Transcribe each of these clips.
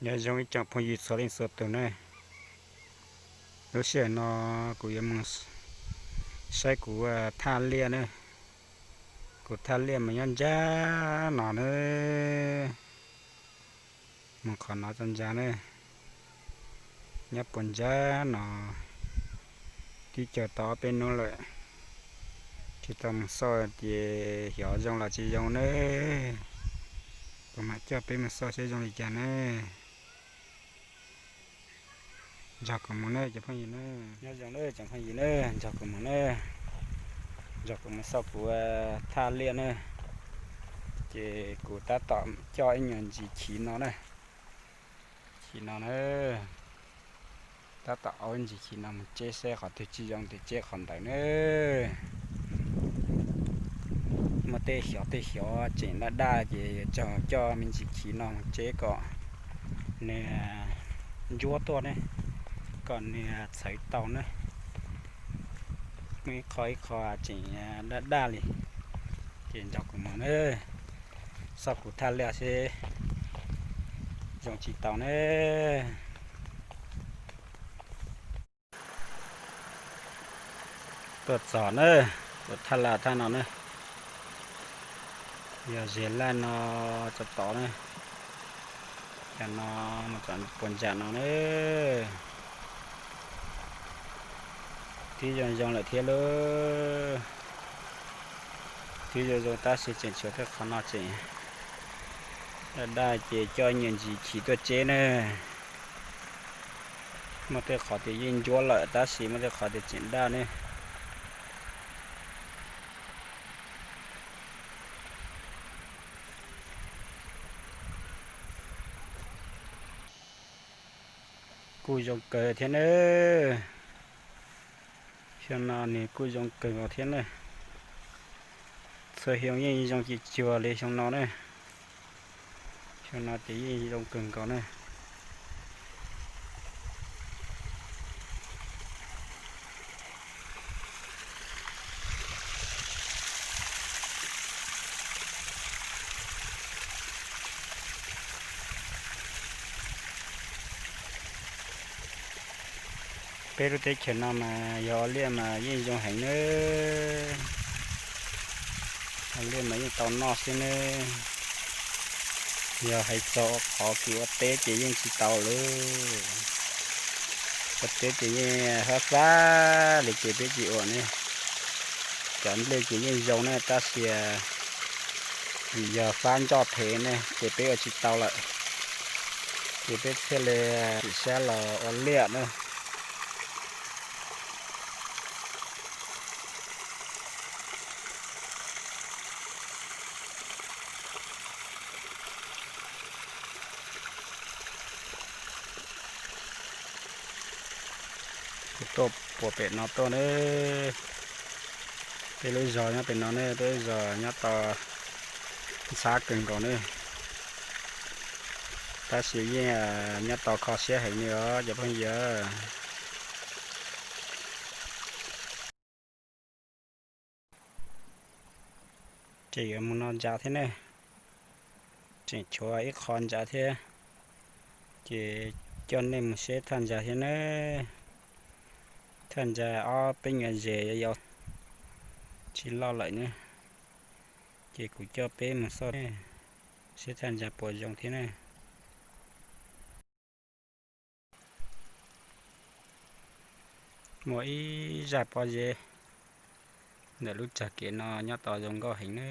Nyob zoo ib tsoom phooj ywg txhua leej txhua tus na, lub sij hawm no kuv yuav mus saib kuv thaj liaj na, kuv thaj liaj mas nyob ntsab no na, mus qhov no txog ntsa na, nyob puag ntsab no, twb caug tau ob peb hnub lawm, tsis tau mus xauj ces xyov zoo los tsis zoo na, kuv mam coj peb mus xauj seb zoo li cas na. Nrog kuv mus na cov phooj ywg na, nyob zoo na cov phooj ywg na, nrog kuv mus na, nrog kuv mus xauj kuv thaj liaj na, ces kuv tab tom coj ib nyuag ntsis chiv no na, chiv no na, tab tom aub ib ntsis chiv no mus tseb seb qhov twg tsis zoo ces tseb qhov ntawd na. Muaj tej xyov tej xyov tseem daj daj ces yuav tsum coj me ntsis chiv no mus tseb kom nws ntsuab tuaj ne, kom nws txhawv tau na. Muaj ib qho ib qho tseem daj daj li, ces nrog kuv mus na, xauj kuv thaj liaj seb zoo tsis tau na. Tuaj txog na, kuv thaj laj thaj no na, yog zes laj no txog tod na, cov no mus txog puag ntsam no na. Twb zoo zoo lawm thiab lauj, twb zoo zoo tab sis tseem tshuav tej qhov no tseem daj daj ces coj nyuag ntsis chiv tuaj tseb na. Muaj tej qhov tias yeej ntsuab lawm tab sis muaj tej qhov tias tseem daj ne. Kuj zoo kawg thiab na. Xyoo no nws kuj zoo kawg nkaus thiab na. Txhua xyoo yeej zoo ci cuag li xyoo no na. Xyoo no ces yeej zoo kawg nkaus na. Peb lub teb chaws no mas yog ua liaj mas yeej zoo heev na. Ua liaj mas yeej tau noj xwb ne. Yog hais txog qhov kws ua teb ces yeej tsis tau lawm. Ua teb ces yeej fab fab li ces peb tsis ua ne. Cov nplej ces yeej zoo ne tab sis vim yog fab ntsoj phem ne ces peb ua tsis tau lawm. Ces peb thiaj li sim sab los ua liaj na. Kuv tuaj puag pem no tuaj ne. Peb lub zos nyob pem no ne, peb lub zos nyob tau ntxhab kawg nkaus ne. Tab sis yeej nyob tau kho siab heev li os cov phooj ywg. Ces yuav mus no ntsa thiab ne. Tseem tshuav ib qho ntsa thiab. Ces coj nej mus saib thaj ntsa thiab ne. Thaj ntsa ob peb nyuag zes yau yau tsis loj lawm ne. Ces kuv coj peb mus xauj seb thaj ntsa puas zoo thiab ne. Muaj ib zaj pob zeb ntawm lub tsag kev no nyob tau zoo nkauj heev ne.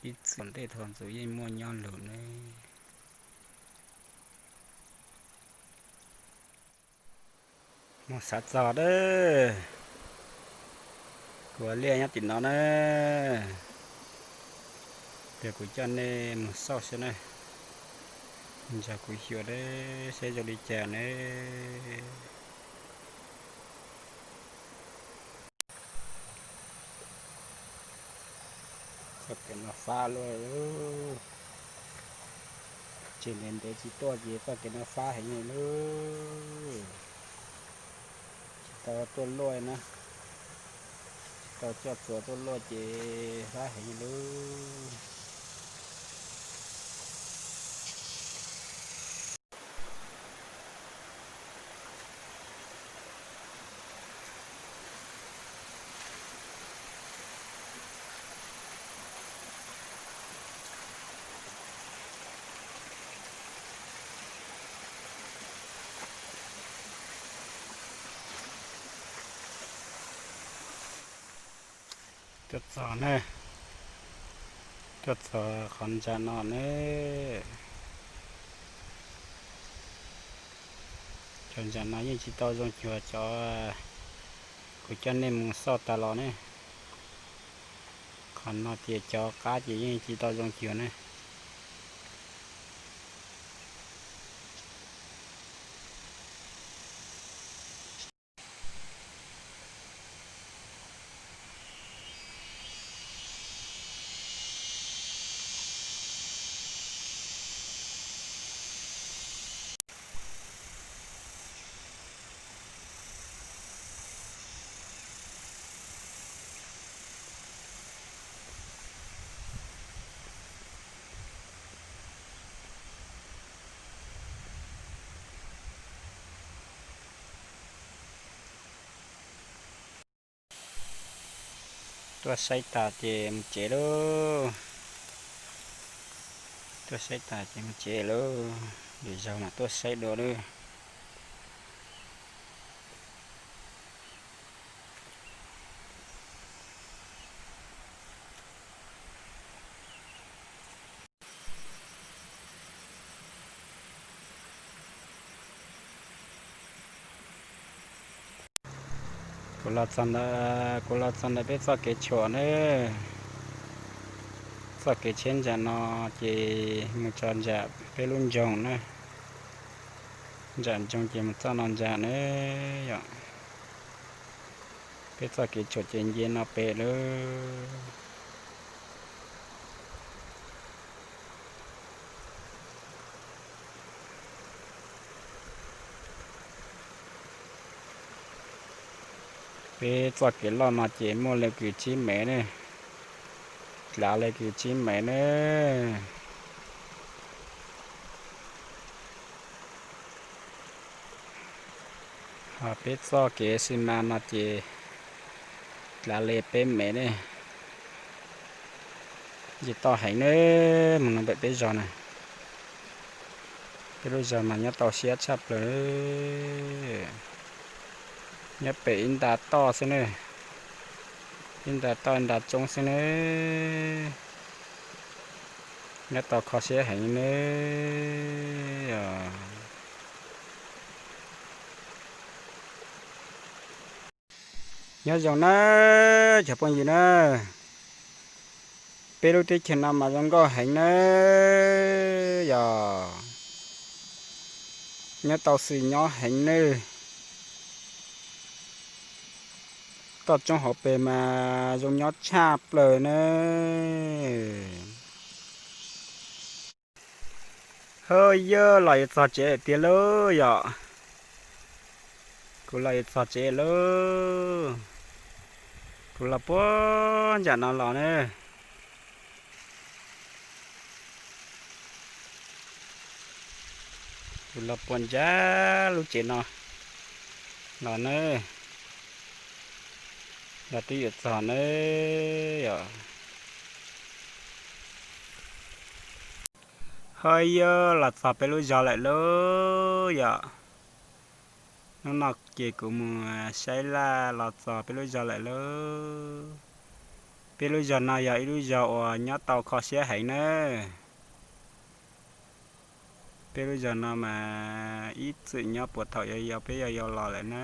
Ib txwm ntej thaum ntxov yeej muaj nyob lug ne. Mus xav txog dab. Kuv ua liaj nyob tim no na. Ces kuv coj nej mus xauj saib na. Nrog kuv xyuas dab saib zoo li cas ne. Txoj kev no fab luaj. Tseem ntev ntev tsis tuaj ces txoj kev no fab heev li lauj. Tsis tau tuaj luaj na. Tsis tau coj txuas tuaj luaj ces fab heev li lauj. Tuaj txog ne, tuaj txog qhov ntsa no ne. Cov ntsa no yeej tsis tau zoo cuag cov kuv coj nej mus xauj tas los ne. Qhov no tias cov qab ces yeej tsis tau zoo cuag ne. Tuaj saib tas ces mus tsev lauj. Tuaj saib tas ces mus tsev lauj. Lwm zaug mam tuaj saib dua lauj. Kuv los txog ntawm, kuv los txog ntawm peb txoj kev tshuam na. Txoj kev tsheb ntsa no ces mus txog ntawm peb lub nroog na. Ntawm nroog ces mus txoj no ntsa na yom. Peb txoj kev tshuam ces nce no pem lawm. Peb txoj kev loj no ces muaj li kws tsib mev ne, dlav li kws tsib mev ne. Ho peb txoj kev xi mas no ces dlav li peb mev ne. Ntsia toj heev ne, mus no pem peb zos na. Peb lub zos mas nyob tau siab tshaj plaws. Nyob pem ib nta toj xwb ne, ib nta toj nta tsoob xwb ne. Nyob tau kho siab heev ne. Nyob zoo na cov phooj ywg na, peb lub teb chaws no mas zoo nkauj heev na yom. Nyob tau xwm nyob heev ne. Toj roob hauv pes mas zoo nyob tshaj plaws na. Hawb, yog los yuav txog tsev tiag lauj yom. Kuv los yuav txog tsev lauj. Kuv los puag nram no los na. Kuv los puag nram lub tsev no los na. Los twb yuav txog na yom. Hawb, yog los txog peb lub zos lawm lauj yom. Hnub no ces kuv mus saib laj los txog peb lub zos lawm lauj. Peb lub zos no yog ib lub zos uas nyob tau kho siab heev na. Peb lub zos no mas ib txwm nyob puag thaum yau yau peb yau yau los lawm na.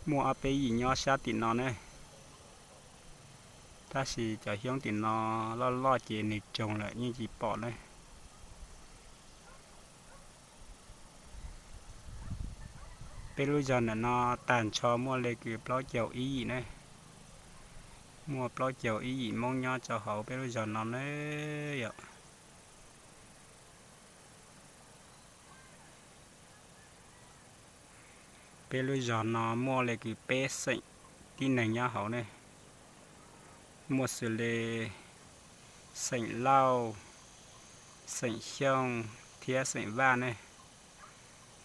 Muaj ob peb yim nyob sab tim no ne, tab sis cov xyoob tim no loj loj ces nws tsoog lawm yeej tsis pom ne. Peb lub zos ntawm no tag nrho muaj li kws plaub caug ib yim ne. Muaj plaub caug ib yim Hmoob nyob rau hauv peb lub zos no ne yom. Peb lub zos no muaj li kws peb xeem tib neeg nyob hauv ne. Muaj xws li xeem Lauj, xeem Xyooj thiab xeem Vaj ne.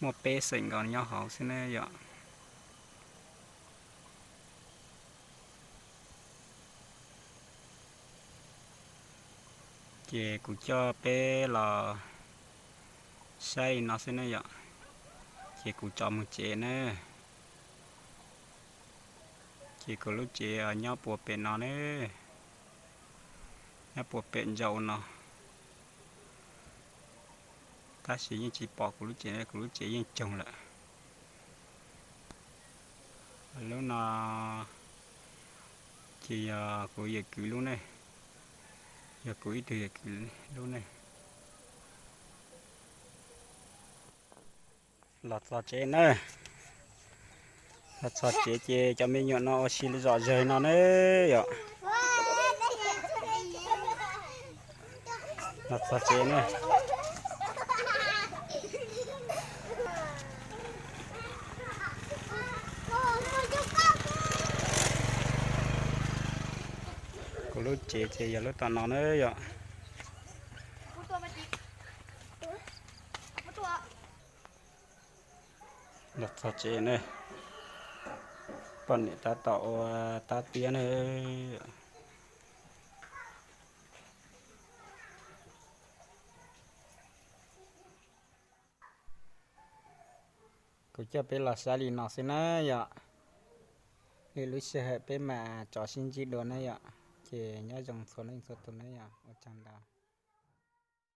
Muaj peb xeem nkaus nyob hauv xwb ne yom. Ces kuv coj peb los saib li no xwb ne yom. Ces kuv tso mus tsev na. Ces kuv lub tsev nyob puag pem no ne, nyob puag pem ntsaum no, tab sis yeej tsis pom kuv lub tsev, kuv lub tsev yeej coog lawm. Lub no ces yog kuv yawm kwv lub ne, yog kuv ib tug yawm kwv lub ne. Los txog tsev na, los txog tsev ces cov me nyuam no ua si zom zaws no ne yom. Los txog tsev ne. Kuv lub tsev ces yog lub tom no na yom. Los txog tsev ne, poj niam tab tom ua tab tiab ne. Kuv coj peb los saib li no xwb na yom. Lwm lub sij hawm peb mam rov sib ntsib dua na yom. Ces nyob zoo txhua leej txhua tus na yom, ua tsaug ntau.